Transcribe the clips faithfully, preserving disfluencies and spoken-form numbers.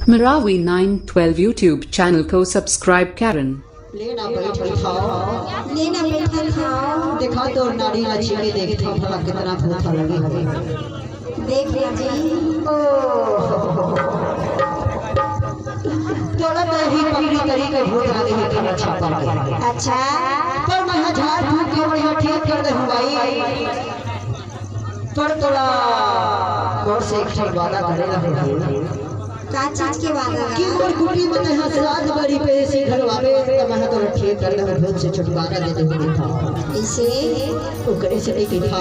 Marawi nine twelve YouTube channel को subscribe करें। लेना बैठल खाओ। लेना बैठल खाओ। देखा तोर नाड़ी ला छीके देखता भला कितना भूत लगे है। देख लीजिए। ओ। तोला तो ही पकड़ी तरी के भूत लगे है खाना छापा के। अच्छा। पर मैं झाड़ फूक के बढ़िया ठीक कर दे हूँ भाई। पर तोला मोर से एक ठन वादा करे ला होही। का चीज के वादा? कि मोर कुटी में तैं हा सात बारी पे ऐसे घलवाबे, त मैं तोला ठीक कर दे हूँ, भूत से छुटकारा दे दे हूँ। ऐसे? ओकरे से नहीं कहा।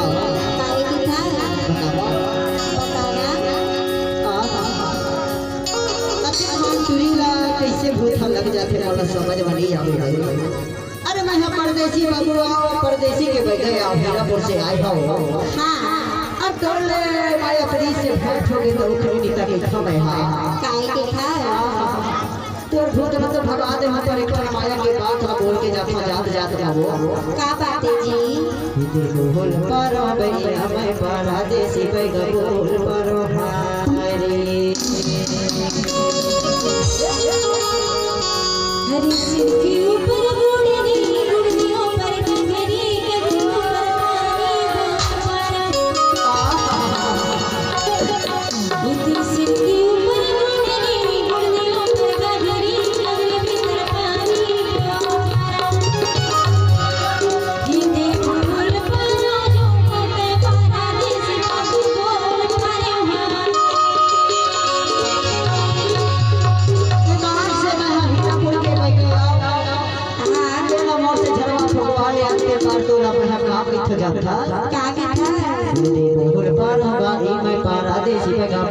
काहे के था? बतावा। बतावा। आ, आ, आ। अच्छा, हम चुरी ला कैसे भूत हा लग जाथे, मोला समझ में नहीं आवे। अरे मैं हा परदेसी बाबू आओ, परदेसी के बैठे आओ, हीरापुर से आए हो। हाँ। अब तोर ले मैं अपनी से भेंट हो गई तो उखड़ी नहीं तक इतना मैं हा। काहे के था? तोर भूत मत भगा दे, हम पर एक ठन माया के बात ला बोल के जाता, जात, जात बाबू। का बात है जी? दे बोल पर बैया मैं परदेसी बैग बोल पर हाय रे। हरी सिर के ऊपर गुड़नी, गुड़नियों पर घुघरी, के ऊपर पानी बहारा। इतनी सिर के ऊपर गुड़नी, गुड़नियों पर घुघरी, के भीतर पानी बहारा। ये देखो बोल पारा, जो करते पारा, जैसे बाबू बोल पारा। दुकान से मैं हीरापुर के बैठे आओ। हाँ। तेरा मोर से झरवा फुकवा ले, आज के बाद तो ना मैं काम लिख जाता। का लिखा? दे बोल पारा बाई, मैं पारा देसी बेगा।